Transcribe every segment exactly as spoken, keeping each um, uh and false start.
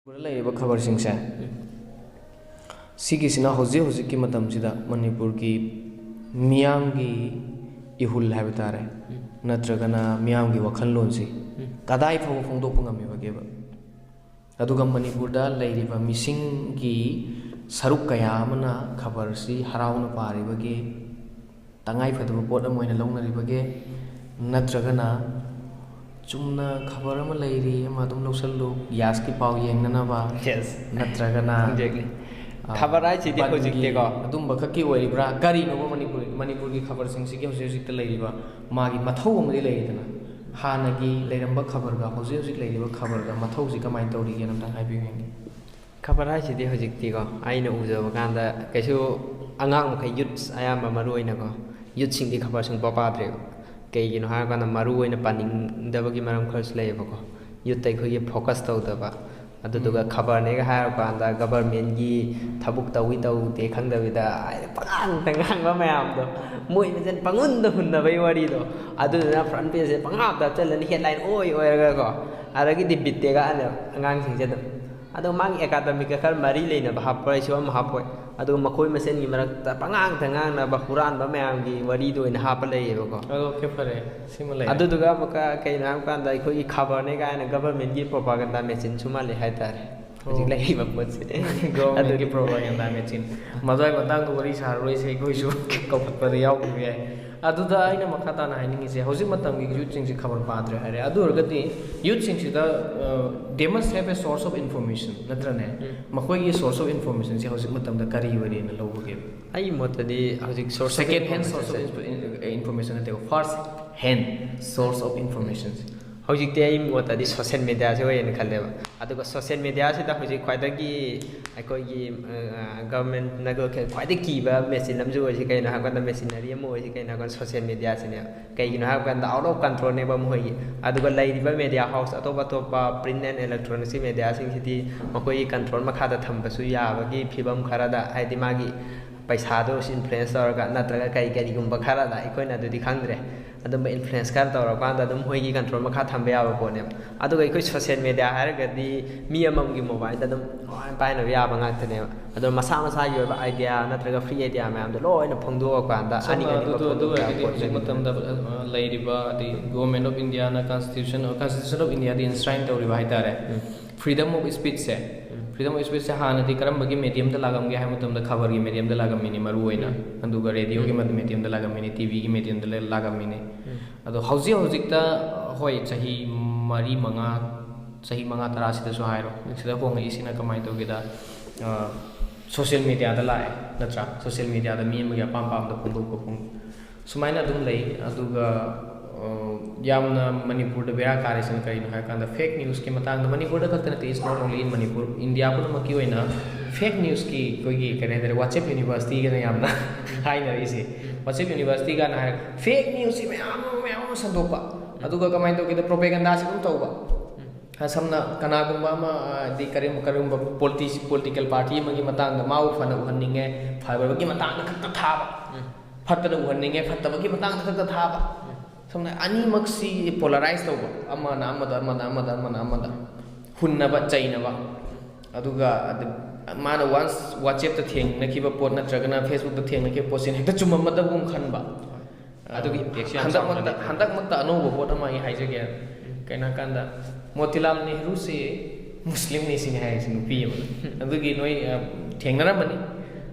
ꯃꯅꯤꯄꯨꯔꯗ ꯂꯩꯔꯤꯕ ꯈꯕꯔꯁꯤꯡꯁꯦ, ꯁꯤꯒꯤꯁꯤꯅ ꯍꯧꯖꯤꯛ ꯍꯧꯖꯤꯛꯀꯤ ꯃꯇꯝꯁꯤꯗ ꯃꯅꯤꯄꯨꯔꯒꯤ ꯃꯤꯌꯥꯝꯒꯤ ꯏꯍꯨꯜ ꯍꯥꯏꯕ ꯇꯥꯔꯦ, ꯅꯠꯇ꯭ꯔꯒꯅ ꯃꯤꯌꯥꯝꯒꯤ ꯋꯥꯈꯜꯂꯣꯟꯁꯤ ꯀꯗꯥꯏ ꯐꯥꯎꯕ ꯐꯣꯡꯗꯣꯛꯄ ꯉꯝꯃꯤꯕꯒꯦꯕ? ꯑꯗꯨꯒ ꯃꯅꯤꯄꯨꯔꯗ ꯂꯩꯔꯤꯕ ꯃꯤꯁꯤꯡꯒꯤ ꯁꯔꯨꯛ ꯀꯌꯥ ꯑꯃꯅ ꯈꯕꯔꯁꯤ ꯍꯔꯥꯎꯅ ꯄꯥꯔꯤꯕꯒꯦ, ꯇꯉꯥꯏ ꯐꯗꯕ ꯄꯣꯠ ꯑꯃ ꯑꯣꯏꯅ ꯂꯧꯅꯔꯤꯕꯒꯦ, ꯅꯠꯇ꯭ꯔꯒꯅ ꯆꯨꯝꯅ ꯈꯕꯔ ꯑꯃ ꯂꯩꯔꯤ, ꯑꯃ ꯑꯗꯨꯝ ꯂꯧꯁꯜꯂꯨ, ꯒ꯭ꯌꯥꯁꯀꯤ ꯄꯥꯎ ꯌꯦꯡꯅꯅꯕ, Yes. ꯅꯠꯇ꯭ꯔꯒꯅ, Exactly. ꯑ, ꯈꯕꯔ ꯍꯥꯏꯁꯤꯗꯤ ꯕꯟꯒꯤ ꯍꯧꯖꯤꯛꯇꯤꯀꯣ꯫ ꯑꯗꯨꯝꯕ ꯈꯛꯀꯤ ꯑꯣꯏꯔꯤꯕ꯭ꯔꯥ? ꯀꯔꯤꯅꯣꯕ ꯃꯅꯤꯄꯨꯔ, ꯃꯅꯤꯄꯨꯔꯒꯤ ꯈꯕꯔꯁꯤꯡꯁꯤꯒꯤ ꯍꯧꯖꯤꯛ ꯍꯧꯖꯤꯛꯇ ꯂꯩꯔꯤꯕ ꯃꯥꯒꯤ ꯃꯊꯧ ꯑꯃꯗꯤ ꯂꯩꯔꯤꯗꯅ? ꯍꯥꯟꯅꯒꯤ ꯂꯩꯔꯝꯕ ꯈꯕꯔꯒ ꯍꯧꯖꯤꯛ ꯍꯧꯖꯤꯛ ꯂꯩꯔꯤꯕ ꯈꯕꯔꯒ ꯃꯊꯧꯁꯤ ꯀꯃꯥꯏꯅ ꯇꯧꯔꯤꯒꯦꯅ ꯑꯝꯇꯪ ꯍꯥꯏꯕꯤꯌꯨ ꯌꯦꯡꯒꯦ꯫ ꯈꯕꯔ ꯍꯥꯏꯁꯤꯗꯤ ꯍꯧꯖꯤꯛꯇꯤꯀꯣ, ꯑꯩꯅ ꯎꯖꯕ ꯀꯥꯟꯗ ꯀꯩꯁꯨ ꯑꯉꯥꯡ ꯃꯈꯩ, youths ꯑꯌꯥꯝꯕ ꯃꯔꯨ ꯑꯣꯏꯅꯀꯣ, youthꯁꯤꯡꯗꯤ ꯈꯕꯔ ꯁꯨꯡꯄꯥ ꯄꯥꯗ꯭ꯔꯦꯕ꯫ ꯀꯩꯒꯤꯅꯣ ꯍꯥꯏꯔꯀꯥꯟꯗ ꯃꯔꯨ ꯑꯣꯏꯅ ꯄꯥꯅꯤꯡꯗꯕꯒꯤ ꯃꯔꯝ ꯈꯔꯁꯨ ꯂꯩꯌꯦꯕꯀꯣ꯫ Youthꯇ ꯑꯩꯈꯣꯏꯒꯤ focus ꯇꯧꯗꯕ, ꯑꯗꯨꯗꯨꯒ ꯈꯕꯔꯅꯦꯒ ꯍꯥꯏꯔꯀꯥꯟꯗ governmentꯀꯤ ꯊꯕꯛ ꯇꯧꯏ ꯇꯧꯗꯦ ꯈꯪꯗꯕꯤꯗ ꯍꯥꯏꯗꯤ ꯄꯉꯥꯡꯗ ꯉꯥꯡꯕ ꯃꯌꯥꯝꯗꯣ, ꯃꯣꯏ ꯃꯁꯦꯟ ꯄꯪꯍꯨꯟꯗ ꯍꯨꯟꯅꯕꯒꯤ ꯋꯥꯔꯤꯗꯣ, ꯑꯗꯨꯗꯨꯅ front pageꯁꯦ ꯄꯪꯍꯥꯞꯇ ꯍꯥꯞꯆꯜꯂꯅꯤ, headline ꯑꯣꯏ ꯑꯣꯏꯔꯒꯀꯣ꯫ ꯑꯗꯒꯤꯗꯤ ꯕꯤꯠ ꯇꯦꯛꯂꯛꯑꯅꯦꯕ ꯑꯉꯥꯡꯁꯤꯡꯁꯦ ꯑꯗꯨꯝ꯫ ꯑꯗꯣ ꯃꯥꯒꯤ academicꯀ ꯈꯔ ꯃꯔꯤ ꯂꯩꯅꯕ ꯍꯥꯞꯄ ꯍꯥꯏꯁꯨ ꯑꯃ ꯍꯥꯞꯄꯣꯏ꯫ ꯑꯗꯨꯒ ꯃꯈꯣꯏ ꯃꯁꯦꯟꯒꯤ ꯃꯔꯛꯇ ꯄꯉꯥꯡꯗ ꯉꯥꯡꯅꯕ ꯍꯨꯔꯥꯟꯕ ꯃꯌꯥꯝꯒꯤ ꯋꯥꯔꯤꯗꯣ ꯑꯣꯏꯅ ꯍꯥꯞꯄ ꯂꯩꯌꯦꯕꯀꯣ꯫ ꯑꯗꯣ ꯑꯣꯀꯦ, ꯐꯔꯦ, ꯁꯤꯃ ꯂꯩꯔꯦ꯫ ꯑꯗꯨꯗꯨꯒ ꯑꯃꯨꯛꯀ ꯀꯩꯅꯣ ꯍꯥꯏꯕ ꯀꯥꯟꯗ ꯑꯩꯈꯣꯏꯒꯤ ꯈꯕꯔꯅꯦ ꯀꯥꯏꯅ governmentꯀꯤ propaganda machineꯁꯨ ꯃꯥꯜꯂꯤ ꯍꯥꯏꯇꯥꯔꯦ ꯍꯧꯖꯤꯛ ꯑꯣ꯫ ꯂꯩꯔꯤꯕ ꯄꯣꯠꯁꯦ꯫ Governmentꯀꯤ ꯑꯗꯨꯗꯤ propaganda machine꯫ ꯃꯗꯨꯋꯥꯏ ꯃꯇꯥꯡꯗ ꯋꯥꯔꯤ ꯁꯥꯔꯔꯣꯏꯁꯦ, ꯑꯩꯈꯣꯏꯁꯨ ꯀꯧꯈꯠꯄꯗ ꯌꯥꯎꯈꯤꯕ ꯌꯥꯏ꯫ ꯑꯗꯨꯗ ꯑꯩꯅ ꯃꯈꯥ ꯇꯥꯅ ꯍꯥꯏꯅꯤꯡꯉꯤꯁꯦ, ꯍꯧꯖꯤꯛ ꯃꯇꯝꯒꯤ youthꯁꯤꯡꯁꯦ ꯈꯕꯔ ꯄꯥꯗ꯭ꯔꯦ ꯍꯥꯏꯔꯦ, ꯑꯗꯨ ꯑꯣꯏꯔꯒꯗꯤ youthꯁꯤꯡꯁꯤꯗ, ꯑ, they must have a source of information, ꯅꯠꯇ꯭ꯔꯅꯦ? ꯎꯝ꯫ ꯃꯈꯣꯏꯒꯤ source of informationꯁꯦ ꯍꯧꯖꯤꯛ ꯃꯇꯝꯗ ꯀꯔꯤ ꯑꯣꯏꯔꯦꯅ ꯂꯧꯕꯒꯦ? ꯑꯩꯒꯤ ꯃꯣꯠꯇꯗꯤ ꯍꯧꯖꯤꯛ source of Second hand source of informationꯁꯦ info-, in-, information ꯅꯠꯇꯦꯀꯣ, first hand source of information꯫ ꯍꯧꯖꯤꯛꯇꯤ ꯑꯩ ꯃꯣꯠꯇꯗꯤ social mediaꯁꯦ ꯑꯣꯏꯌꯦꯅ ꯈꯜꯂꯦꯕ꯫ ꯑꯗꯨꯒ social mediaꯁꯤꯗ ꯍꯧꯖꯤꯛ ꯈ꯭ꯋꯥꯏꯗꯒꯤ ꯑꯩꯈꯣꯏꯒꯤ, ꯑ, governmentꯅ ꯈ꯭ꯋꯥꯏꯗꯒꯤ ꯀꯤꯕ machine ꯑꯃꯁꯨ ꯑꯣꯏꯔꯤꯁꯤ ꯀꯩꯅꯣ ꯍꯥꯏꯕ ꯀꯥꯟꯗ, machinery ꯑꯃ ꯑꯣꯏꯔꯤꯁꯤ ꯀꯩꯅꯣ ꯍꯥꯏꯕ ꯀꯥꯟꯗ social mediaꯁꯤꯅꯦꯕ꯫ ꯀꯩꯒꯤꯅꯣ ꯍꯥꯏꯕ ꯀꯥꯟꯗ out of controlꯅꯦꯕ ꯃꯈꯣꯏꯒꯤ꯫ ꯑꯗꯨꯒ ꯂꯩꯔꯤꯕ media house ꯑꯇꯣꯞ ꯑꯇꯣꯞꯄ print and electronics mediaꯁꯤꯡꯁꯤꯗꯤ ꯃꯈꯣꯏꯒꯤ control ꯃꯈꯥꯗ ꯊꯝꯕꯁꯨ ꯌꯥꯕꯒꯤ ꯐꯤꯕꯝ ꯈꯔꯗ, ꯍꯥꯏꯗꯤ ꯃꯥꯒꯤ ꯄꯩꯁꯥꯗꯣ ꯏꯟꯐ꯭ꯂꯨꯌꯦꯟꯁ ꯇꯧꯔꯒ, ꯅꯠꯇ꯭ꯔꯒ ꯀꯔꯤ ꯀꯔꯤꯒꯨꯝꯕ ꯈꯔꯗ, ꯑꯩꯈꯣꯏꯅ ꯑꯗꯨꯗꯤ ꯈꯪꯗ꯭ꯔꯦ, ꯑꯗꯨꯝꯕ ꯏꯟꯐ꯭ꯂꯨꯌꯦꯟꯁ ꯈꯔ ꯇꯧꯔꯀꯥꯟꯗ ꯑꯗꯨꯝ ꯃꯣꯏꯒꯤ ꯀꯟꯇ꯭ꯔꯣꯜ ꯃꯈꯥ ꯊꯝꯕ ꯌꯥꯕ ꯄꯣꯠꯅꯦꯕ꯫ ꯑꯗꯨꯒ ꯑꯩꯈꯣꯏ ꯁꯣꯁꯤꯌꯦꯜ ꯃꯦꯗꯤꯌꯥ ꯍꯥꯏꯔꯒꯗꯤ ꯃꯤ ꯑꯃꯃꯝꯒꯤ ꯃꯣꯕꯥꯏꯜꯗ ꯑꯗꯨꯝ ꯂꯣꯏꯅ ꯄꯥꯏꯅꯕ ꯌꯥꯕ ꯉꯥꯛꯇꯅꯦꯕ꯫ ꯑꯗꯣ ꯃꯁꯥ ꯃꯁꯥꯒꯤ ꯑꯣꯏꯕ ꯑꯥꯏꯗꯤꯌꯥ ꯅꯠꯇ꯭ꯔꯒ ꯐ꯭ꯔꯤ ꯑꯥꯏꯗꯤꯌꯥ ꯃꯌꯥꯝꯗꯣ ꯂꯣꯏꯅ ꯐꯣꯡꯗꯣꯛꯑꯀꯥꯟꯗ ꯁꯝꯅ ꯑꯅꯤꯡ ꯑꯅꯤꯡꯕ ꯑꯗꯨꯗꯣ ꯑꯗꯨ ꯐꯣꯡꯗꯣꯛꯄ ꯌꯥꯕ ꯑꯣꯏꯔꯒꯗꯤ ꯍꯧꯖꯤꯛ ꯄꯣꯠꯅꯦꯕ꯫ ꯃꯇꯝꯗ ꯑ, ꯂꯩꯔꯤꯕ ꯑꯗꯩ government of Indian constitution constitution of ꯏꯟꯗꯤꯌꯥꯗ ꯏꯟꯁ꯭ꯔꯥꯏꯟ ꯇꯧꯔꯤꯕ ꯍꯥꯏꯇꯥꯔꯦ, ꯐ꯭ꯔꯤꯗꯝ ꯑꯣꯐ ꯁ꯭ꯄꯤꯆꯁꯦ꯫ ꯐ꯭ꯔꯤꯗꯝ ꯑꯣꯐ ꯁ꯭ꯄꯤꯆꯁꯦ ꯍꯥꯟꯅꯗꯤ ꯀꯔꯝꯕꯒꯤ ꯃꯦꯗꯤꯌꯝꯗ ꯂꯥꯛꯂꯝꯒꯦ ꯍꯥꯏꯕ ꯃꯇꯝꯗ ꯈꯕꯔꯒꯤ ꯃꯦꯗꯤꯌꯝꯗ ꯂꯥꯛꯂꯝꯃꯤꯅꯤ ꯃꯔꯨ ꯑꯣꯏꯅ, ꯑꯗꯨꯒ ꯔꯦꯗꯤꯑꯣꯒꯤ ꯃꯦꯗꯤꯌꯝꯗ ꯂꯥꯛꯂꯝꯃꯤꯅꯤ, ꯇꯤꯚꯤꯒꯤ ꯃꯦꯗꯤꯌꯝꯗ ꯂꯥꯛꯂꯝꯃꯤꯅꯤ꯫ ꯑꯗꯣ ꯍꯧꯖꯤꯛ ꯍꯧꯖꯤꯛꯇ, ꯍꯣꯏ, ꯆꯍꯤ ꯃꯔꯤ ꯃꯉꯥ, ꯆꯍꯤ ꯃꯉꯥ ꯇꯔꯥꯁꯤꯗꯁꯨ ꯍꯥꯏꯔꯣ, ꯁꯤꯗ ꯍꯣꯡꯉꯛꯏꯁꯤꯅ ꯀꯃꯥꯏꯅ ꯇꯧꯒꯦꯗ, ꯁꯣꯁꯤꯌꯦꯜ ꯃꯦꯗꯤꯌꯥꯗ ꯂꯥꯛꯑꯦ, ꯅꯠꯇ꯭ꯔꯥ? ꯁꯣꯁꯤꯌꯦꯜ ꯃꯦꯗꯤꯌꯥꯗ ꯃꯤ ꯑꯃꯒꯤ ꯑꯄꯥꯝ ꯑꯄꯥꯝꯕꯗ ꯐꯣꯡꯗꯣꯛꯄ ꯐꯣꯡ-, ꯁꯨꯃꯥꯏꯅ ꯑꯗꯨꯝ ꯂꯩ꯫ ꯑꯗꯨꯒ ꯑ, ꯌꯥꯝꯅ ꯃꯅꯤꯄꯨꯔꯗ ꯕꯦꯔꯥ ꯀꯥꯔꯤꯁꯤꯅ ꯀꯔꯤꯅꯣ ꯍꯥꯏꯔꯀꯥꯟꯗ, ꯐꯦꯛ ꯅ꯭ꯌꯨꯁꯀꯤ ꯃꯇꯥꯡꯗ, ꯃꯅꯤꯄꯨꯔꯗ ꯈꯛꯇ ꯅꯠꯇꯦ, it's not only in Manipur, India ꯄꯨꯝꯅꯃꯛꯀꯤ ꯑꯣꯏꯅ ꯐꯦꯛ ꯅ꯭ꯌꯨꯁꯀꯤ ꯑꯩꯈꯣꯏꯒꯤ ꯀꯔꯤ ꯍꯥꯏꯇꯥꯔꯦ, ꯋꯥꯆꯦꯞ ꯌꯨꯅꯤꯚꯔꯁꯤꯇꯤꯒꯅ ꯌꯥꯝꯅ ꯍꯥꯏꯅꯔꯤꯁꯦ꯫ ꯋꯥꯆꯦꯞ ꯌꯨꯅꯤꯚꯔꯁꯤꯇꯤꯒꯅ ꯍꯥꯏꯔ ꯐꯦꯛ ꯅ꯭ꯌꯨꯁꯁꯤ ꯃꯌꯥꯝ ꯑꯃ ꯃꯌꯥꯝ ꯑꯃ ꯁꯟꯗꯣꯛꯄ, ꯑꯗꯨꯒ ꯀꯃꯥꯏꯅ ꯇꯧꯒꯦꯗ, ꯄ꯭ꯔꯣꯄꯦꯒꯟꯗꯥꯁꯤ ꯑꯗꯨꯝ ꯇꯧꯕ꯫ ꯁꯝꯅ ꯀꯅꯥꯒꯨꯝꯕ ꯑꯃ, ꯑ, ꯍꯥꯏꯗꯤ ꯀꯔꯤꯒꯨꯝꯕ ꯀꯔꯤꯒꯨꯝꯕ ꯄꯣꯂꯤꯇꯤꯁꯤ ꯄꯣꯂꯤꯇꯤꯀꯦꯜ ꯄꯥꯔꯇꯤ ꯑꯃꯒꯤ ꯃꯇꯥꯡꯗ ꯃꯥꯕꯨ ꯐꯅ ꯎꯍꯟꯅꯤꯡꯉꯦ, ꯐꯕꯒꯤ ꯃꯇꯥꯡꯗ ꯈꯛꯇ ꯊꯥꯕ, ꯐꯠꯇꯅ ꯎꯍꯟꯅꯤꯡꯉꯦ, ꯐꯠꯇꯕꯒꯤ ꯃꯇꯥꯡꯗ ꯈꯛꯇ ꯊꯥꯕ꯫ ꯁꯝꯅ ꯑꯅꯤꯃꯛꯁꯤ ꯄꯣꯂꯔꯥꯏꯁ ꯇꯧꯕ, ꯑꯃꯅ ꯑꯃꯗ, ꯑꯃꯅ ꯑꯃꯗ, ꯑꯃꯅ ꯑꯃꯗ ꯍꯨꯟꯅꯕ, ꯆꯩꯅꯕ꯫ ꯑꯗꯨꯒ ꯑꯗ-, ꯃꯥꯅ ꯋꯥꯟꯁ ꯋꯥꯆꯦꯞꯇ ꯊꯦꯡꯅꯈꯤꯕ ꯄꯣꯠ ꯅꯠꯇ꯭ꯔꯒꯅ ꯐꯦꯁꯕꯨꯛꯇ ꯊꯦꯡꯅꯈꯤꯕ ꯄꯣꯠꯁꯤꯅ ꯍꯦꯛꯇ ꯆꯨꯝꯃꯝꯃꯗꯕꯒꯨꯝ ꯈꯟꯕ꯫ ꯑꯗꯨꯒꯤ ꯏꯝꯄꯦꯛꯁꯦ ꯌꯥꯝ ꯍꯟꯗꯛꯃꯛꯇ ꯆꯥꯎꯔꯝꯒꯅꯤ꯫ ꯍꯟꯗꯛꯃꯛꯇ ꯑꯅꯧꯕ ꯄꯣꯠ ꯑꯃ ꯑꯩ ꯍꯥꯏꯖꯒꯦ꯫ ꯀꯩꯅꯣ ꯍꯥꯏꯀꯥꯟꯗ, ꯃꯣꯇꯤꯂꯥꯜ ꯅꯦꯍꯔꯨꯁꯤ ꯃꯨꯁꯂꯤꯝꯅꯤ ꯁꯤꯅꯤ ꯍꯥꯏꯔꯤꯁꯤ, ꯅꯨꯄꯤ ꯑꯃꯅ꯫ ꯑꯗꯨꯒꯤ ꯅꯣꯏ, ꯑ, ꯊꯦꯡꯅꯔꯝꯃꯅꯤ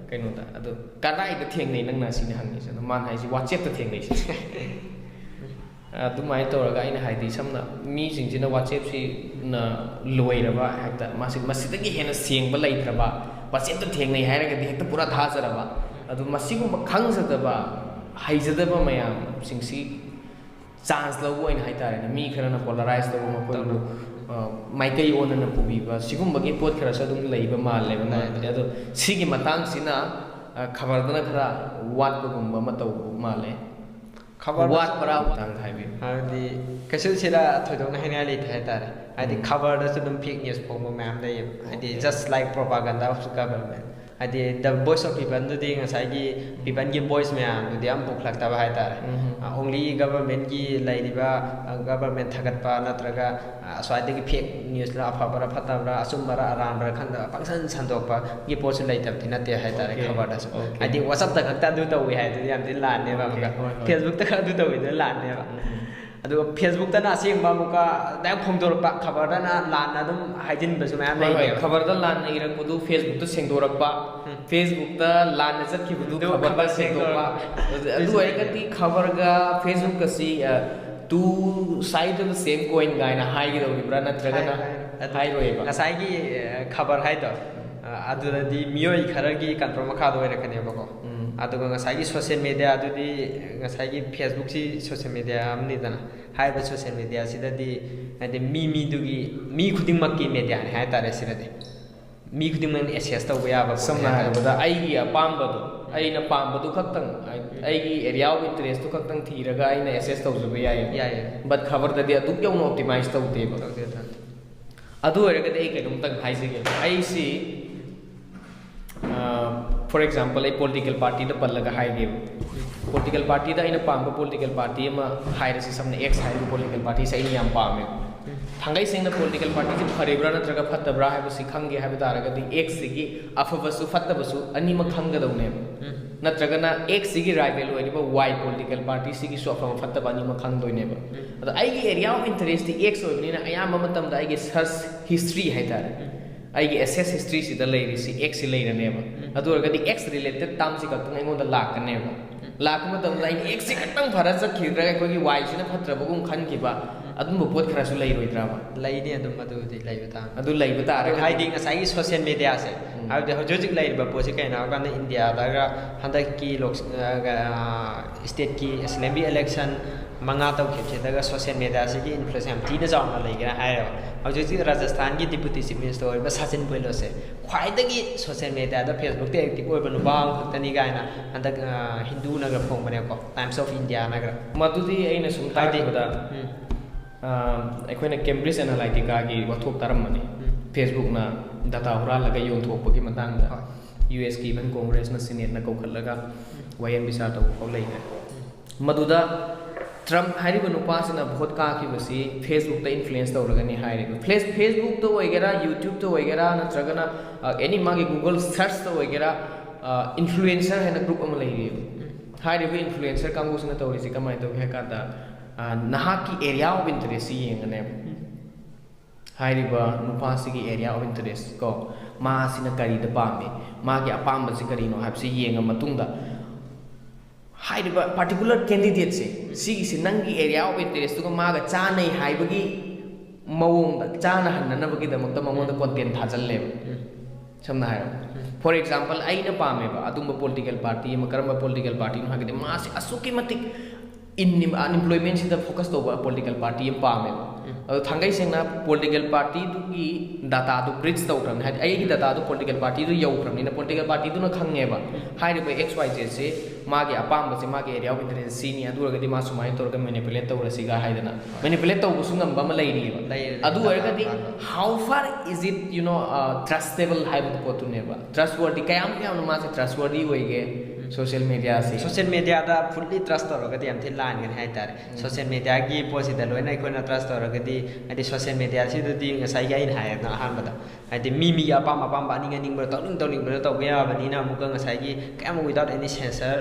ꯀꯩꯅꯣꯗ꯫ ꯑꯗꯣ ꯀꯗꯥꯏꯗ ꯊꯦꯡꯅꯩ ꯅꯪꯅ ꯁꯤꯅꯤ ꯍꯪꯉꯤꯁꯦ꯫ ꯑꯗꯣ ꯃꯥꯅ ꯍꯥꯏꯁꯤ ꯋꯥꯆꯦꯞꯇ ꯊꯦꯡꯅꯩ ꯁꯤꯅꯤ꯫ ꯑꯗꯨꯃꯥꯏꯅ ꯇꯧꯔꯒ ꯑꯩꯅ ꯍꯥꯏꯗꯤ, ꯁꯝꯅ ꯃꯤꯁꯤꯡꯁꯤꯅ ꯋꯥꯆꯦꯞꯁꯤꯅ ꯂꯣꯏꯔꯕ, ꯍꯦꯛꯇ ꯃꯥꯁꯤ, ꯃꯁꯤꯗꯒꯤ ꯍꯦꯟꯅ ꯁꯦꯡꯕ ꯂꯩꯇ꯭ꯔꯕ, ꯋꯥꯆꯦꯞꯇ ꯊꯦꯡꯅꯩ ꯍꯥꯏꯔꯒꯗꯤ ꯍꯦꯛꯇ ꯄꯨꯔꯥ ꯊꯥꯖꯔꯕ꯫ ꯑꯗꯨ ꯃꯁꯤꯒꯨꯝꯕ ꯈꯪꯖꯗꯕ, ꯍꯩꯖꯗꯕ ꯃꯌꯥꯝꯁꯤꯡꯁꯤ ꯆꯥꯟꯁ ꯂꯧꯕ ꯑꯣꯏꯅ ꯍꯥꯏꯇꯥꯔꯦꯅꯦ, ꯃꯤ ꯈꯔꯅ ꯄꯣꯂꯔꯥꯏꯁ ꯇꯧꯕ, ꯃꯈꯣꯏꯕꯨ, ꯑ, ꯃꯥꯏꯀꯩ ꯑꯣꯟꯅꯅ ꯄꯨꯕꯤꯕ, ꯁꯤꯒꯨꯝꯕꯒꯤ ꯄꯣꯠ ꯈꯔꯁꯨ ꯑꯗꯨꯝ ꯂꯩꯕ ꯃꯥꯜꯂꯦꯕ꯫ ꯂꯩ, ꯂꯩ꯫ ꯑꯗꯣ ꯁꯤꯒꯤ ꯃꯇꯥꯡꯁꯤꯅ, ꯑ, ꯈꯕꯔꯗꯅ ꯈꯔ ꯋꯥꯠꯄꯒꯨꯝꯕ ꯑꯃ ꯇꯧꯕ ꯃꯥꯜꯂꯦ꯫ ꯈꯕꯔꯗꯁꯨ ꯋꯥꯠꯄ꯭ꯔꯥ? ꯃꯇꯥꯡꯗ ꯍꯥꯏꯕꯤꯌꯨ꯫ ꯍꯥꯏꯕꯗꯤ ꯀꯩꯁꯨ ꯁꯤꯗ ꯊꯣꯏꯗꯣꯛꯅ ꯍꯥꯏꯅꯤꯡꯉꯥꯏ ꯂꯩꯇꯦ ꯍꯥꯏꯇꯥꯔꯦ꯫ ꯍꯥꯏꯗꯤ ꯎꯝ꯫ ꯈꯕꯔꯗꯁꯨ ꯑꯗꯨꯝ ꯐꯦꯛ ꯅ꯭ꯌꯨꯁ ꯐꯣꯡꯕ ꯃꯌꯥꯝ ꯂꯩꯌꯦꯕ, ꯍꯥꯏꯗꯤ just like propaganda of the government꯫ ꯍꯥꯏꯗꯤ the voice of people ꯗꯨꯗꯤ ꯉꯁꯥꯏꯒꯤ people ꯒꯤ voice ꯃꯌꯥꯝꯗꯨꯗꯤ ꯑꯝ ꯄꯨꯈꯠꯂꯛꯇꯕ ꯍꯥꯏꯇꯥꯔꯦ꯫ ꯎꯝ꯫ ꯑ, only government ꯒꯤ ꯂꯩꯔꯤꯕ, ꯑ, government ꯊꯥꯒꯠꯄ ꯅꯠꯇ꯭ꯔꯒ, ꯑ, ꯑꯁ꯭ꯋꯥꯏꯗꯒꯤ fake news ꯂ, ꯑꯐꯕꯔꯥ ꯐꯠꯇꯕ꯭ꯔꯥ, ꯑꯆꯨꯝꯕꯔꯥ ꯑꯔꯥꯟꯕꯔꯥ ꯈꯪꯗꯕ ꯄꯪꯁꯟ ꯁꯟꯗꯣꯛꯄꯒꯤ ꯄꯣꯠꯁꯨ ꯂꯩꯇꯕꯗꯤ ꯅꯠꯇꯦ ꯍꯥꯏꯇꯥꯔꯦ꯫ Okay, ꯈꯕꯔꯗꯁꯨ꯫ okay꯫ ꯍꯥꯏꯗꯤ WhatsApp ꯇ ꯈꯛꯇ ꯑꯗꯨ ꯇꯧꯏ ꯍꯥꯏꯗꯨꯗꯤ ꯌꯥꯝ ꯊꯤꯅ ꯂꯥꯟꯅꯦꯕ꯫ Okay, ꯑꯃꯨꯛꯀ ꯍꯣꯏ, ꯍꯣꯏ꯫ Facebook ꯇ ꯈꯛ ꯑꯗꯨ ꯇꯧꯏꯗꯨꯅ ꯂꯥꯟꯅꯦꯕ꯫ ꯎꯝ꯫ ꯑꯗꯨꯒ Facebook ꯇꯅ ꯑꯁꯦꯡꯕ ꯑꯃꯨꯛꯀ direct ꯐꯣꯡꯗꯣꯔꯛꯄ, ꯈꯕꯔꯗꯅ ꯂꯥꯟꯅ ꯑꯗꯨꯝ ꯍꯥꯏꯖꯤꯟꯕꯁꯨ ꯃꯌꯥꯝ ꯍꯣꯏ, ꯍꯣꯏ꯫ ꯂꯩꯅꯦꯕ꯫ ꯈꯕꯔꯗ ꯂꯥꯟꯅ ꯏꯔꯛꯄꯗꯨ Facebook ꯇ ꯁꯦꯡꯗꯣꯔꯛꯄ, ꯎꯝ꯫ Facebook ꯇ ꯂꯥꯟꯅ ꯆꯠꯈꯤꯕꯗꯨ ꯑꯗꯨ ꯈꯕꯔꯗ ꯈꯕꯔ ꯁꯦꯡꯗꯣꯛꯄ꯫ ꯁꯦꯡꯗꯣꯔꯛꯄ꯫ ꯑꯗꯨ, ꯑꯗꯨ ꯑꯣꯏꯔꯒꯗꯤ ꯈꯕꯔꯒ Facebook ꯑꯁꯤ, ꯑ, two side of the same coin ꯒꯥꯏꯅ ꯍꯥꯏꯒꯗꯧꯔꯤꯕ꯭ꯔꯥ? ꯅꯠꯇ꯭ꯔꯒꯅ ꯍꯥꯏ-, ꯍꯥꯏ-, ꯑꯗꯨ ꯍꯥꯏꯔꯣꯏꯕ? ꯉꯁꯥꯏꯒꯤ, ꯑ, ꯈꯕꯔ ꯍꯥꯏꯗꯣ, ꯑ, ꯑꯗꯨꯗꯗꯤ ꯃꯤꯑꯣꯏ ꯈꯔꯒꯤ control ꯃꯈꯥꯗ ꯑꯣꯏꯔꯛꯀꯅꯦꯕꯀꯣ꯫ ꯎꯝ꯫ ꯑꯗꯨꯒ ꯉꯁꯥꯏꯒꯤ social media ꯗꯨꯗꯤ, ꯉꯁꯥꯏꯒꯤ Facebook ꯁꯤ social media ꯑꯃꯅꯤꯗꯅ, ꯍꯥꯏꯔꯤꯕ social media ꯁꯤꯗꯗꯤ ꯍꯥꯏꯗꯤ ꯃꯤ ꯃꯤꯗꯨꯒꯤ, ꯃꯤ ꯈꯨꯗꯤꯡꯃꯛꯀꯤ media ꯅꯤ ꯍꯥꯏꯇꯥꯔꯦ꯫ ꯁꯤꯗꯗꯤ ꯃꯤ ꯈꯨꯗꯤꯡꯃꯛꯅ access ꯇꯧꯕ ꯌꯥꯕ ꯄꯣꯠꯅꯤ ꯁꯝꯅ ꯍꯥꯏꯇꯥꯔꯦ꯫ ꯍꯥꯏꯔꯕꯗ ꯑꯩꯒꯤ ꯑꯄꯥꯝꯕꯗꯣ, ꯑꯩꯅ ꯄꯥꯝꯕꯗꯨ ꯈꯛꯇꯪ, ꯑꯩ-, ꯑꯩꯒꯤ area of interest ꯇꯨ ꯈꯛꯇꯪ ꯊꯤꯔꯒ ꯑꯩꯅ access ꯇꯧꯖꯕ ꯌꯥꯏꯌꯦꯕ꯫ ꯌꯥꯏꯌꯦ꯫ But ꯈꯕꯔꯗꯗꯤ ꯑꯗꯨꯛ ꯌꯧꯅ optimize ꯇꯧꯗꯦꯕ꯫ ꯇꯧꯗꯦ, ꯇꯧꯗꯦ꯫ ꯑꯗꯨ ꯑꯣꯏꯔꯒꯗꯤ ꯑꯩ ꯀꯩꯅꯣꯝꯇꯪ ꯍꯥꯏꯖꯒꯦ꯫ ꯑꯩꯁꯤ, ꯑ, for example, ꯑꯩ political party ꯗ ꯄꯜꯂꯒ ꯍꯥꯏꯒꯦꯕ꯫ Political party ꯗ ꯑꯩꯅ ꯄꯥꯝꯕ political party ꯑꯃ ꯍꯥꯏꯔꯁꯤ, ꯁꯝꯅ X ꯍꯥꯏꯔꯤꯕ political party ꯁꯦ ꯑꯩꯅ ꯌꯥꯝ ꯄꯥꯝꯃꯦꯕ꯫ ꯊꯥꯡꯒꯩ ꯁꯦꯡꯅ political party ꯁꯤ ꯐꯔꯤꯕ꯭ꯔꯥ ꯅꯠꯇ꯭ꯔꯒ ꯐꯠꯇꯕ꯭ꯔꯥ ꯍꯥꯏꯕꯁꯤ ꯈꯪꯒꯦ ꯍꯥꯏꯕ ꯇꯥꯔꯒꯗꯤ X ꯁꯤꯒꯤ ꯑꯐꯕꯁꯨ ꯐꯠꯇꯕꯁꯨ ꯑꯅꯤꯃꯛ ꯈꯪꯒꯗꯧꯅꯦꯕ꯫ ꯎꯝ꯫ ꯅꯠꯇ꯭ꯔꯒꯅ X ꯁꯤꯒꯤ rival ꯑꯣꯏꯔꯤꯕ Y political party ꯁꯤꯒꯤꯁꯨ ꯑꯐꯕ ꯐꯠꯇꯕ ꯑꯅꯤꯃꯛ ꯈꯪꯗꯣꯏꯅꯦꯕ꯫ ꯎꯝ꯫ ꯑꯗꯣ ꯑꯩꯒꯤ area of interest T X ꯑꯣꯏꯕꯅꯤꯅ ꯑꯌꯥꯝꯕ ꯃꯇꯝꯗ ꯑꯩꯒꯤ search history ꯍꯥꯏꯇꯥꯔꯦ, ꯎꯝ꯫ ꯑꯩꯒꯤ access history ꯁꯤꯗ ꯂꯩꯔꯤꯁꯤ X ꯁꯤ ꯂꯩꯔꯅꯦꯕ꯫ ꯎꯝ꯫ ꯑꯗꯨ ꯑꯣꯏꯔꯒꯗꯤ X related term ꯁꯤ ꯈꯛꯇꯪ ꯑꯩꯉꯣꯟꯗ ꯂꯥꯛꯀꯅꯦꯕ꯫ ꯂꯥꯛꯄ ꯃꯇꯝꯗ ꯑꯩꯅ X ꯁꯤ ꯈꯛꯇꯪ ꯐꯔ ꯆꯠꯈꯤꯗ꯭ꯔꯒ ꯑꯩꯈꯣꯏꯒꯤ Y ꯁꯤꯅ ꯐꯠꯇ꯭ꯔꯕꯒꯨꯝ ꯈꯟꯈꯤꯕ, ꯑꯗꯨꯝꯕ ꯄꯣꯠ ꯈꯔꯁꯨ ꯂꯩꯔꯣꯏꯗ꯭ꯔꯕ? ꯂꯩꯅꯤ, ꯑꯗꯨꯝ ꯑꯗꯨꯕꯨꯗꯤ ꯂꯩꯕ ꯇꯥꯕꯅꯤ꯫ ꯑꯗꯨ ꯂꯩꯕ ꯇꯥꯔꯒꯗꯤ ꯍꯥꯏꯗꯤ ꯉꯁꯥꯏꯒꯤ social media ꯁꯦ, ꯎꯝ꯫ ꯍꯥꯏꯕꯗꯤ ꯍꯧꯖꯤꯛ ꯍꯧꯖꯤꯛ ꯂꯩꯔꯤꯕ ꯄꯣꯠꯁꯤ ꯀꯩꯅꯣ ꯍꯥꯏꯕ ꯀꯥꯟꯗ ꯏꯟꯗꯤꯌꯥꯗꯒ ꯍꯟꯗꯛꯀꯤ ꯂꯣꯛ-, ꯑ, state ꯀꯤ assembly election ꯃꯉꯥ ꯇꯧꯈꯤꯕꯁꯤꯗꯒ social media ꯁꯤꯒꯤ influence ꯌꯥꯝ ꯊꯤꯅ ꯆꯥꯎꯅ ꯂꯩꯒꯦꯅ ꯍꯥꯏꯔꯦꯕ꯫ ꯍꯧꯖꯤꯛ ꯍꯧꯖꯤꯛ ꯔꯥꯖꯁꯊꯥꯟꯒꯤ deputy chief minister ꯑꯣꯏꯔꯤꯕ ꯁꯆꯤꯟ ꯄꯥꯏꯂꯠꯁꯦ ꯈ꯭ꯋꯥꯏꯗꯒꯤ social media ꯗ, Facebook ꯇ active ꯑꯣꯏꯕ ꯅꯨꯄꯥ ꯑꯃꯈꯛꯇꯅꯤ ꯀꯥꯏꯅ ꯍꯟꯗꯛ, ꯑ, ꯍꯤꯟꯗꯨꯅꯒ ꯐꯣꯡꯕꯅꯦꯕꯀꯣ, Times of India ꯅꯒ꯫ ꯃꯗꯨꯗꯤ ꯑꯩꯅ ꯁꯨꯝ ꯍꯥꯏꯗꯤ, ꯇꯥꯛꯄꯗ, ꯎꯝ꯫ ꯑ, ꯑꯩꯈꯣꯏꯅ Cambridge Analytica ꯒꯤ ꯋꯥꯊꯣꯛ ꯇꯥꯔꯝꯕꯅꯤ꯫ ꯎꯝ꯫ Facebook ꯅ data ꯍꯨꯔꯥꯜꯂꯒ ꯌꯣꯟꯊꯣꯛꯄꯒꯤ ꯃꯇꯥꯡꯗ꯫ ꯍꯣꯏ꯫ ꯌꯨ ꯑꯦꯁꯀꯤ ꯏꯚꯟ ꯀꯣꯡꯒ꯭ꯔꯦꯁꯅ ꯁꯤꯅꯦꯠꯅ ꯀꯧꯈꯠꯂꯒ ꯋꯥꯌꯦꯜ ꯕꯤꯆꯥꯔ ꯇꯧꯕ ꯐꯥꯎ ꯂꯩꯈ꯭ꯔꯦ꯫ ꯃꯗꯨꯗ ꯇ꯭ꯔꯝꯞ ꯍꯥꯏꯔꯤꯕ ꯅꯨꯄꯥꯁꯤꯅ ꯚꯣꯠ ꯀꯥꯈꯤꯕꯁꯤ ꯐꯦꯁꯕꯨꯛꯇ ꯏꯟꯐ꯭ꯂꯨꯌꯦꯟꯁ ꯇꯧꯔꯒꯅꯤ ꯍꯥꯏꯔꯤꯕ꯫ ꯐꯦꯁ ꯐꯦꯁꯕꯨꯛꯇ ꯑꯣꯏꯒꯦꯔꯥ, ꯌꯨꯇ꯭ꯌꯨꯕꯇ ꯑꯣꯏꯒꯦꯔꯥ, ꯅꯠꯇ꯭ꯔꯒꯅ ꯑꯦꯅꯤ ꯃꯥꯒꯤ ꯒꯨꯒꯜ ꯁꯔꯆꯇ ꯑꯣꯏꯒꯦꯔꯥ, ꯏꯟꯐ꯭ꯂꯨꯌꯦꯟꯁꯔ ꯍꯥꯏꯅ ꯒ꯭ꯔꯨꯞ ꯑꯃ ꯂꯩꯔꯤꯕ꯫ ꯍꯥꯏꯔꯤꯕ ꯏꯟꯐ꯭ꯂꯨꯌꯦꯟꯁꯔ ꯀꯥꯡꯕꯨꯁꯤꯅ ꯇꯧꯔꯤꯁꯤ ꯀꯃꯥꯏꯅ ꯇꯧꯒꯦ ꯍꯥꯏ ꯀꯥꯟꯗ, ꯅꯍꯥꯛꯀꯤ ꯑꯦꯔꯤꯌꯥ ꯑꯣꯐ ꯏꯟꯇꯔꯦꯁꯁꯤ ꯌꯦꯡꯒꯅꯦꯕ꯫ ꯍꯥꯏꯔꯤꯕ ꯅꯨꯄꯥꯁꯤꯒꯤ ꯑꯦꯔꯤꯌꯥ ꯑꯣꯐ ꯏꯟꯇꯔꯦꯁ ꯀꯣ, ꯃꯥꯁꯤꯅ ꯀꯔꯤꯗ ꯄꯥꯝꯃꯤ, ꯃꯥꯒꯤ ꯑꯄꯥꯝꯕꯁꯤ ꯀꯔꯤꯅꯣ ꯍꯥꯏꯕꯁꯤ ꯌꯦꯡꯉ ꯃꯇꯨꯡꯗ, ꯍꯥꯏꯔꯤꯕ ꯄꯥꯔꯇꯤꯀꯨꯂꯔ ꯀꯦꯟꯗꯤꯗꯦꯠꯁꯦ, ꯁꯤꯒꯤꯁꯤ ꯅꯪꯒꯤ ꯑꯦꯔꯤꯌꯥ ꯑꯣꯐ ꯏꯟꯇꯔꯦꯁꯇꯨꯒ ꯃꯥꯒ ꯆꯥꯟꯅꯩ ꯍꯥꯏꯕꯒꯤ ꯃꯑꯣꯡꯗ, ꯆꯥꯅꯍꯟꯅꯅꯕꯒꯤꯗꯃꯛꯇ ꯃꯉꯣꯟꯗ ꯀꯣꯟꯇꯦꯟ ꯊꯥꯖꯜꯂꯦꯕ꯫ ꯁꯝꯅ ꯍꯥꯏꯔꯕꯗ, ꯐꯣꯔ ꯑꯦꯛꯖꯥꯝꯄꯜ, ꯑꯩꯅ ꯄꯥꯝꯃꯦꯕ ꯑꯗꯨꯝꯕ ꯄꯣꯂꯤꯇꯤꯀꯦꯜ ꯄꯥꯔꯇꯤ ꯑꯃ꯫ ꯀꯔꯝꯕ ꯄꯣꯂꯤꯇꯤꯀꯦꯜ ꯄꯥꯔꯇꯤꯅꯣ ꯍꯥꯏꯔꯒꯗꯤ, ꯃꯥꯁꯤ ꯑꯁꯨꯛꯀꯤ ꯃꯇꯤꯛ ꯑꯟꯏꯝꯄ꯭ꯂꯣꯏꯃꯦꯟꯁꯤꯗ ꯐꯣꯀꯁ ꯇꯧꯕ ꯄꯣꯂꯤꯇꯤꯀꯦꯜ ꯄꯥꯔꯇꯤ ꯑꯃ ꯄꯥꯝꯃꯦꯕ꯫ ꯑꯗꯣ ꯊꯥꯡꯒꯩ ꯁꯦꯡꯅ ꯄꯣꯂꯤꯇꯤꯀꯦꯜ ꯄꯥꯔꯇꯤꯗꯨꯒꯤ ꯗꯥꯇꯥꯗꯨ ꯕ꯭ꯔꯤꯖ ꯇꯧꯈ꯭ꯔꯕꯅꯤ, ꯍꯥꯏꯗꯤ ꯑꯩꯒꯤ ꯗꯥꯇꯥꯗꯨ ꯄꯣꯂꯤꯇꯤꯀꯦꯜ ꯄꯥꯔꯇꯤꯗꯨ ꯌꯧꯈ꯭ꯔꯕꯅꯤꯅ ꯄꯣꯂꯤꯇꯤꯀꯦꯜ ꯄꯥꯔꯇꯤꯗꯨꯅ ꯈꯪꯉꯦꯕ꯫ ꯍꯥꯏꯔꯤꯕ ꯑꯦꯛꯁ ꯋꯥꯏ ꯖꯦꯠꯁꯦ ꯃꯥꯒꯤ ꯑꯄꯥꯝꯕꯁꯦ, ꯃꯥꯒꯤ ꯑꯦꯔꯤꯌꯥ ꯑꯣꯐ ꯏꯟꯇꯔꯦꯁ ꯁꯤꯅꯤ, ꯑꯗꯨ ꯑꯣꯏꯔꯒꯗꯤ ꯃꯥ ꯁꯨꯃꯥꯏꯅ ꯇꯧꯔꯒ ꯃꯦꯅꯤꯄꯨꯂꯦꯠ ꯇꯧꯔꯁꯤꯒ ꯍꯥꯏꯗꯅ ꯃꯦꯅꯤꯄꯨꯂꯦꯠ ꯇꯧꯕꯁꯨ ꯉꯝꯕ ꯑꯃ ꯂꯩꯔꯤꯑꯕ꯫ ꯑꯗꯨ ꯑꯣꯏꯔꯒꯗꯤ, how far is it, you know, trustable ꯍꯥꯏꯕ ꯄꯣꯠꯇꯨꯅꯦꯕ꯫ ꯇ꯭ꯔꯁꯋꯔꯗꯤ, ꯀꯌꯥꯝ ꯌꯥꯝꯅ ꯃꯥꯁꯦ ꯇ꯭ꯔꯁꯋꯔꯗꯤ ꯑꯣꯏꯒꯦ ꯁꯣꯁꯤꯌꯦꯜ ꯃꯦꯗꯤꯌꯥꯁꯦ? ꯁꯣꯁꯤꯌꯦꯜ ꯃꯦꯗꯤꯌꯥꯗ ꯐꯨꯜꯂꯤ ꯇ꯭ꯔꯁ ꯇꯧꯔꯒꯗꯤ ꯌꯥꯝ ꯊꯤꯅ ꯂꯥꯟꯒꯅꯤ ꯍꯥꯏꯇꯥꯔꯦ꯫ ꯁꯣꯁꯤꯌꯦꯜ ꯃꯦꯗꯤꯌꯥꯒꯤ ꯄꯣꯠꯁꯤꯗ ꯂꯣꯏꯅ ꯑꯩꯈꯣꯏꯅ ꯇ꯭ꯔꯁ ꯇꯧꯔꯒꯗꯤ, ꯍꯥꯏꯗꯤ ꯁꯣꯁꯤꯌꯦꯜ ꯃꯦꯗꯤꯌꯥꯁꯤꯗꯗꯤ ꯉꯁꯥꯏꯒꯤ ꯑꯩꯅ ꯍꯥꯏꯔꯦꯗꯅ ꯑꯍꯥꯟꯕꯗ, ꯍꯥꯏꯗꯤ ꯃꯤ ꯃꯤꯒꯤ ꯑꯄꯥꯝ ꯑꯄꯥꯝꯕ, ꯑꯅꯤꯡ ꯑꯅꯤꯡꯕꯗ, ꯇꯧꯅꯤꯡ ꯇꯧꯅꯤꯡꯕꯗ ꯇꯧꯕ ꯌꯥꯕꯅꯤꯅ, ꯑꯃꯨꯛꯀ ꯉꯁꯥꯏꯒꯤ ꯀꯌꯥꯝ without any censor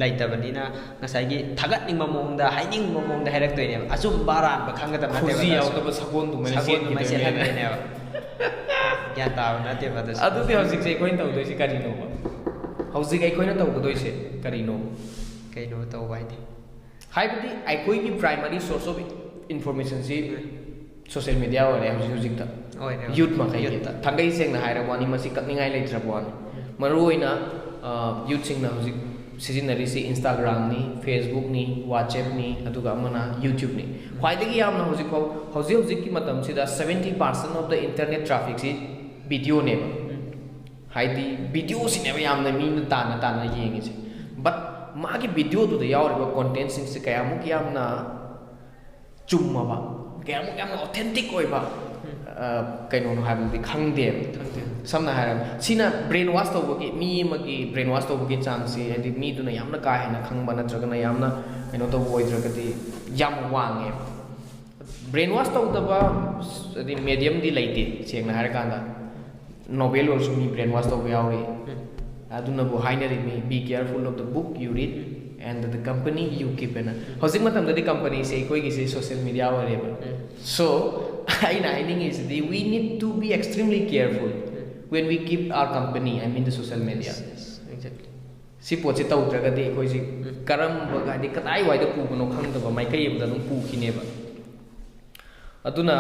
ꯂꯩꯇꯕꯅꯤꯅ, ꯉꯁꯥꯏꯒꯤ ꯊꯥꯒꯠꯅꯤꯡꯕ ꯃꯑꯣꯡꯗ, ꯍꯥꯏꯅꯤꯡꯕꯕ ꯃꯑꯣꯡꯗ ꯍꯥꯏꯔꯛꯇꯣꯏꯅꯦꯕ꯫ ꯑꯆꯨꯝꯕ ꯑꯔꯥꯟꯕ ꯈꯪꯒꯗꯕ ꯅꯠꯇꯦꯕ꯫ ꯈꯨꯖꯤ ꯌꯥꯎꯗꯕ ꯁꯒꯣꯜꯗꯨꯃꯥꯏꯅ ꯁꯒꯣꯜꯗꯨꯃꯥꯏꯅ ꯆꯦꯟꯈꯤꯗꯣꯏꯅꯦꯕ꯫ ꯆꯦꯟꯍꯟꯗꯣꯏꯅꯦꯕ꯫ ꯒ꯭ꯌꯥꯟ ꯇꯥꯕ ꯅꯠꯇꯦꯕ ꯑꯗꯨꯁꯨ꯫ ꯑꯗꯨꯗꯤ ꯍꯧꯖꯤꯛꯁꯦ ꯑꯩꯈꯣꯏꯅ ꯇꯧꯗꯣꯏꯁꯦ ꯀꯔꯤꯅꯣꯕ? ꯍꯧꯖꯤꯛ ꯑꯩꯈꯣꯏꯅ ꯇꯧꯒꯗꯣꯏꯁꯦ ꯀꯔꯤꯅꯣ? ꯀꯩꯅꯣ ꯇꯧꯕ ꯍꯥꯏꯗꯤ? ꯍꯥꯏꯕꯗꯤ ꯑꯩꯈꯣꯏꯒꯤ primary source of informationꯁꯤ social media ꯑꯣꯏꯔꯦ ꯍꯧꯖꯤꯛ ꯍꯧꯖꯤꯛꯇ꯫ ꯑꯣꯏꯔꯦ, ꯑꯣꯏꯔꯦ꯫ Youth ꯃꯈꯩꯒꯤ꯫ Youthꯇ꯫ ꯊꯥꯡꯒꯩ ꯁꯦꯡꯅ ꯍꯥꯏꯔꯕ ꯋꯥꯅꯤ, ꯃꯁꯤ ꯀꯛꯅꯤꯡꯉꯥꯏ ꯂꯩꯇ꯭ꯔꯕ ꯋꯥꯅꯤ꯫ ꯃꯔꯨꯑꯣꯏꯅ, ꯑ, youthꯁꯤꯡꯅ ꯍꯧꯖꯤꯛ ꯁꯤꯖꯤꯟꯅꯔꯤꯁꯤ Instagramꯅꯤ, Facebookꯅꯤ, WhatsAppꯅꯤ, ꯑꯗꯨꯒ ꯑꯃꯅ YouTubeꯅꯤ꯫ ꯈ꯭ꯋꯥꯏꯗꯒꯤ ꯌꯥꯝꯅ ꯍꯧꯖꯤꯛꯐꯥꯎ, ꯍꯧꯖꯤꯛ ꯍꯧꯖꯤꯛꯀꯤ ꯃꯇꯝꯁꯤꯗ seventy percent of the internet trafficꯁꯤ videoꯅꯦꯕ꯫ ꯍꯥꯏꯗꯤ videoꯁꯤꯅꯦꯕ ꯌꯥꯝꯅ ꯃꯤꯅ ꯇꯥꯟꯅ ꯇꯥꯟꯅ ꯌꯦꯡꯉꯤꯁꯦ꯫ But ꯃꯥꯒꯤ videoꯗꯨꯗ ꯌꯥꯎꯔꯤꯕ contentꯁꯤꯡꯁꯦ ꯀꯌꯥꯃꯨꯛ ꯌꯥꯝꯅ ꯆꯨꯝꯃꯕ, ꯀꯌꯥꯃꯨꯛ ꯌꯥꯝꯅ authentic ꯑꯣꯏꯕ, ꯑ, ꯀꯩꯅꯣꯅꯣ ꯍꯥꯏꯕꯗꯨꯗꯤ ꯈꯪꯗꯦꯕ꯫ ꯈꯪꯗꯦ꯫ ꯁꯝꯅ ꯍꯥꯏꯔꯕꯗ ꯁꯤꯅ ꯕ꯭ꯔꯦꯟ ꯋꯥꯁ ꯇꯧꯕꯒꯤ, ꯃꯤ ꯑꯃꯒꯤ ꯕ꯭ꯔꯦꯟ ꯋꯥꯁ ꯇꯧꯕꯒꯤ ꯆꯥꯡꯁꯤ, ꯍꯥꯏꯗꯤ ꯃꯤꯗꯨꯅ ꯌꯥꯝꯅ ꯀꯥ ꯍꯦꯟꯅ ꯈꯪꯕ ꯅꯠꯇ꯭ꯔꯒꯅ ꯌꯥꯝꯅ ꯀꯩꯅꯣ ꯇꯧꯕ ꯑꯣꯏꯗ꯭ꯔꯒꯗꯤ, ꯌꯥꯝ ꯋꯥꯡꯉꯦꯕ꯫ ꯕ꯭ꯔꯦꯟ ꯋꯥꯁ ꯇꯧꯗꯕ ꯍꯥꯏꯗꯤ ꯃꯦꯗꯤꯌꯝꯗꯤ ꯂꯩꯇꯦ, ꯁꯦꯡꯅ ꯍꯥꯏꯔꯀꯥꯟꯗ꯫ ꯅꯣꯕꯦꯜ ꯑꯣꯏꯔꯁꯨ ꯃꯤ ꯕ꯭ꯔꯦꯟ ꯋꯥꯁ ꯇꯧꯕ ꯌꯥꯎꯔꯤ꯫ ꯑꯗꯨꯅꯕꯨ ꯍꯥꯏꯅꯔꯤꯕꯅꯤ, "Be careful of the book you read and the company you keep" ꯍꯥꯏꯅ꯫ ꯍꯧꯖꯤꯛ ꯃꯇꯝꯗꯗꯤ ꯀꯝꯄꯅꯤꯁꯦ ꯑꯩꯈꯣꯏꯒꯤꯁꯦ ꯁꯣꯁꯤꯌꯦꯜ ꯃꯤꯗꯤꯌꯥ ꯑꯣꯏꯔꯦꯕ꯫ ꯁꯣ ꯑꯩꯅ ꯍꯥꯏꯅꯤꯡꯉꯤꯁꯤꯗꯤ, we need to be extremely careful when we keep our company, I mean the social media. Exactly. ꯁꯤ ꯄꯣꯠꯁꯤ ꯇꯧꯗ꯭ꯔꯒꯗꯤ ꯑꯩꯈꯣꯏꯁꯤ ꯀꯔꯝꯕ, ꯍꯥꯏꯗꯤ ꯀꯗꯥꯏꯋꯥꯏꯗ ꯄꯨꯕꯅꯣ ꯈꯪꯗꯕ ꯃꯥꯏꯀꯩ ꯑꯃꯗ ꯑꯗꯨꯝ ꯄꯨꯈꯤꯅꯦꯕ꯫ ꯑꯗꯨꯅ